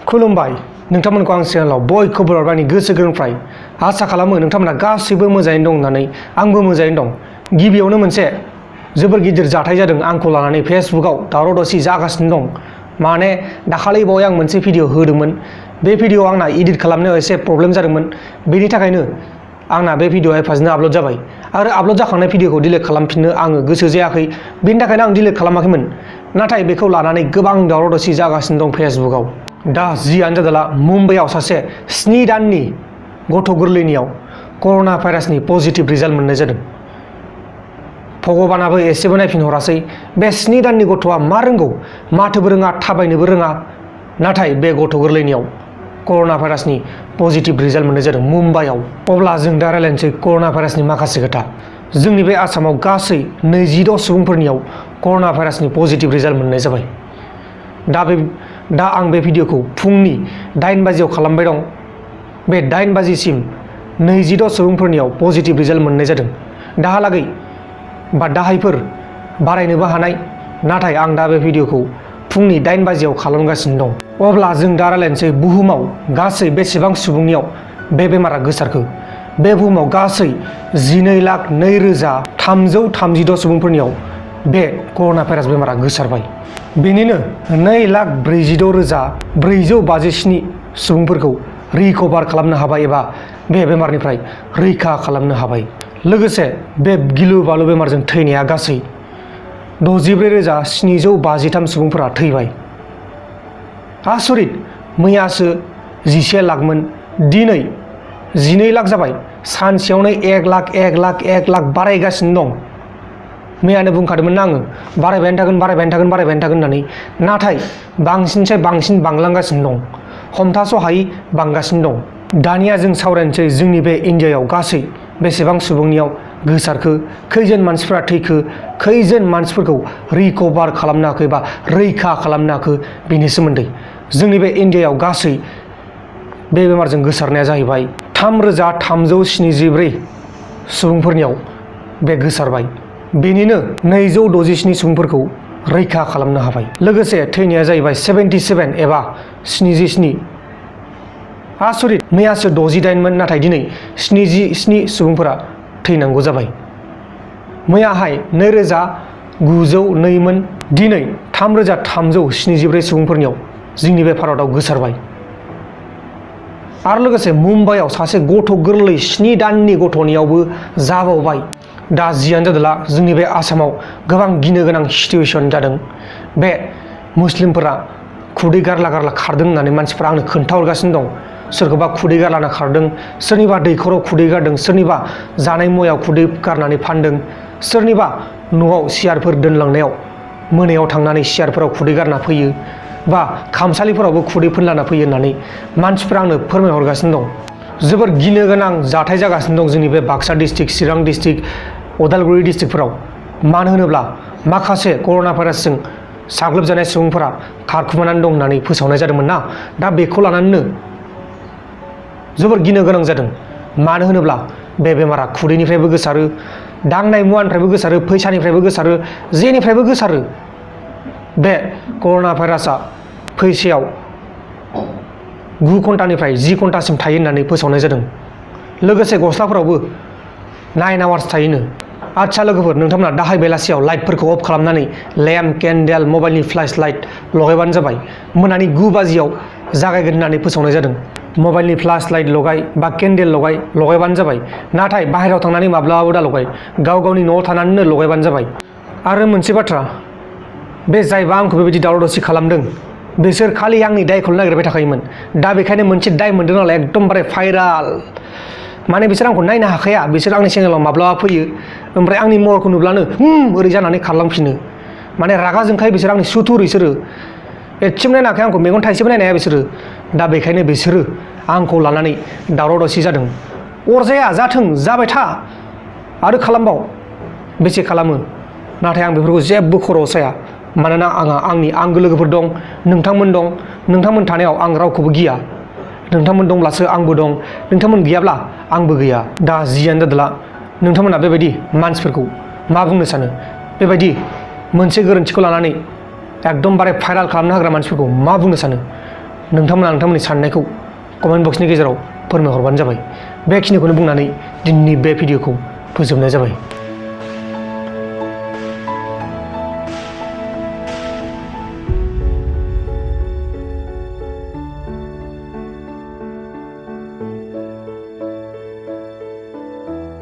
खुलुमबाय नोंथांमोनखौ आं चेनेलाव बयखौबो बर'नि गोसो गोरबोनिफ्राय आसा खालामो नोंथांमोना गासैबो मोजाङैनो दं होननानै आंबो मोजाङैनो दं। गिबियावनो मोनसे जोबोर गिदिर जाथाय जादों आंखौ लानानै फेसबुकआव दावराव दावसि जागासिनो दं। माने दाखालि बावै आं मोनसे भिडिअ होदोंमोन, बे भिडिअ आंना एडिट खालामनायाव एसे प्रब्लेम जादोंमोन, बेनि थाखायनो आंना बे भिडिअआ हेफाजाबनो आपल'ड जाबाय आरो आपल'ड जाखांनाय भिडिअखौ डिलिट खालामफिननो आङो गोसो जायाखै, बेनि थाखायनो आं डिलिट खालामाखैमोन। नाथाय बेखौ लानानै गोबां दावराव दावसि जागासिनो दं फेसबुकआव। दा जियानो जादोला मुम्बाइआव सासे 7 दाननि गथ' गोरलैनियाव कर'ना भाइरासनि पजिटिभ रिजाल्ट मोननाय जादों। भगबानाबो एसेबो नायफिनहरासै। बे 7 दाननि गथ'आ मा रोंगौ, माथोबो रोङा, थाबायनोबो रोङा, नाथाय बे गथ' गोरलैनियाव कर'ना भाइरासनि पजिटिभ रिजाल्ट मोननाय जादों मुम्बाइआव। अब्ला जों दा रायज्लायनोसै कर'ना भाइरासनि माखासे खोथा। जोंनि बे आसामाव गासै 26 सुबुंफोरनियाव कर'ना भाइरासनि पजिटिभ रिजाल्ट मोननाय जाबाय। दा आं बे भिडिअखौ फुंनि 8 बाजियाव खालामबाय दं। बे 8 बाजिसिम 26 सुबुंफोरनियाव पजिटिभ रिजाल्ट मोननाय जादों। दाहालागै बा दाहायफोर बारायनोबो हानाय, नाथाय आं दा बे भिडिअखौ फुंनि 8 बाजियाव खालामगासिनो दं। अब्ला जों दा रायज्लायनोसै बुहुमाव गासै बेसेबां सुबुंनियाव बे बेमारा गोसारखो। बे बुहुमाव गासै 12,02,332 सुबुंफोरनियाव बे कर'ना भाइरास बेमारा गोसारबाय। बेनिनो 2,46,457 सुबुंफोरखौ रिकभार खालामनो हाबाय एबा बे बेमारनिफ्राय रैखा खालामनो हाबाय। लोगोसे बे गिलु बालु बेमारजों थैनाया गासै 64,753 सुबुंफोरा थैबाय। आसरित, मैयासो 11 लाखमोन, दिनै 12 लाख जाबाय। सानसेयावनो 1 लाख बारायगासिनो दं। मैयानो बुंखादोंमोन ना आङो, बारायबायानो थागोन होननानै, नाथाय बांसिननिफ्राय बांसिन बांलांगासिनो दं, हमथास'हायि बांगासिनो दं। दानिया जों सावरायनोसै जोंनि बे इन्डियायाव गासै बेसेबां सुबुंनियाव गोसारखो, खैजोन मानसिफोरा थैखो, खैजोन मानसिफोरखौ रिकभार खालामनो हाखो एबा रैखा खालामनो हाखो, बेनि सोमोन्दै। जोंनि बे इन्डियायाव गासै बे बेमारजों गोसारनाया जाहैबाय 3,374 सुबुंफोरनियाव बे गोसारबाय। बेनिनो 267 सुबुंफोरखौ रैखा खालामनो हाबाय। लोगोसे थैनाया जाहैबाय 77 एबा 77। आसरित, मैयासो 68मोन, नाथाय दिनै 77 सुबुंफोरा थैनांगौ जाबाय। मैयाहाय 2,902मोन, दिनै 3,374 सुबुंफोरनियाव जोंनि बे भारतआव गोसारबाय। आरो लोगोसे मुम्बाइआव सासे गथ' गोरलै 7 दाननि गथ'नियावबो जाबावबाय। दा जियानो जादोला जोंनि बे आसामाव गोबां गिनो गोनां सिटुवेसन जादों। बे मुस्लिमफोरा खुदै गारला खारदों होननानै मानसिफ्रा आंनो खोन्थाहरगासिनो दं। सोरखौबा खुदै गारलाना खारदों, सोरनिबा दैखराव खुदै गारदों, सोरनिबा जानाय मुवायाव खुदै गारनानै फानदों, सोरनिबा न'आव सियारफोर दोनलांनायाव मोनायाव थांनानै सियारफोराव खुदै गारना फैयो, बा खामसालिफोरावबो खुदै फोनलाना फैयो होननानै मानसिफ्रा आंनो फोरमायहरगासिनो दं। जोबोर गिनो गोनां जाथाय जागासिनो दं जोंनि बे बाक्सा डिस्ट्रिक्ट, चिरां डिस्ट्रिक्ट, उदालगुरि डिस्ट्रिक्टफोराव। मानो होनोब्ला माखासे कर'ना भाइरासजों साग्लोबजानाय सुबुंफोरा खारखुमानानै दं होननानै फोसावनाय जादोंमोन ना। दा बेखौ लानानैनो जोबोर गिनो गोनां जादों। मानो होनोब्ला बे बेमारा खुदैनिफ्रायबो गोसारो, दांनाय मुवानिफ्रायबो गोसारो, फैसानिफ्रायबो गोसारो, जेनिफ्रायबो गोसारो। बे कर'ना भाइरासआ फैसायाव 9 घन्टानिफ्राय 10 घन्टासिम थायो होननानै फोसावनाय जादों। लोगोसे गस्लाफोरावबो 9 आवार्स थायोनो। आदसा लोगोफोर, नोंथांमोना दाहाय बेलासियाव लाइटफोरखौ अफ खालामनानै लेम्प, केन्डेल, मबाइलनि फ्लेश लाइट लगायबानो जाबाय। मोनानि 9 बाजियाव जागायगोन होननानै फोसावनाय जादों। मबाइलनि फ्लेश लाइट लगाय बा केन्डेल लगायबानो जाबाय। नाथाय बाहेरायाव थांनानै माब्लाबाबो दा लगाय, गाव गावनि न'आव थानानैनो लगायबानो जाबाय। आरो मोनसे बाथ्रा, बे जायबा आंखौ बेबायदि दावराव दावसि खालामदों, बिसोर खालि आंनि दायखौल' नागिरबाय थाखायोमोन। दा बेखायनो मोनसे दाय मोनदों नालाय एकदमबारे भाइराल। माने बिसोर आंखौ नायनो हाखाया, बिसोर आंनि चेनेलाव माब्लाबा फैयो, ओमफ्राय आंनि महरखौ नुब्लानो ओरै जानानै खारलांफिनो। माने रागा जोंखायो बिसोर, आंनि सुथुर बिसोरो। एसेबो नायनो हाखाया आंखौ, मेगन थाइसेबो नायनो हाया बिसोरो। दा बेखायनो बिसोरो आंखौ लानानै दावराव दावसि जादों। अरजाया, जाथों, जाबाय था आरो खालामबाव, बेसे खालामो। नाथाय आं बेफोरखौ जेबो खर'आव साया, मानोना आंहा आंनि आंगो लोगोफोर दं, नोंथांमोन दं। नोंथांमोन थानायाव आं रावखौबो गिया। नोंथांमोन दंब्लासो आंबो दं, नोंथांमोन गैयाब्ला आंबो गैया। दा जियानो जादोला नोंथांमोना बेबायदि मानसिफोरखौ मा बुंनो सानो? बेबायदि मोनसे गोरोन्थिखौ लानानै एकदमबारे भाइराल खालामनो हाग्रा मानसिफोरखौ मा बुंनो सानो? नोंथांमोना नोंथांमोननि साननायखौ कमेन्ट बक्सनि गेजेराव फोरमायहरबानो जाबाय। बेखिनिखौनो बुंनानै दिनैनि बे भिडिअखौ फोजोबनाय जाबाय।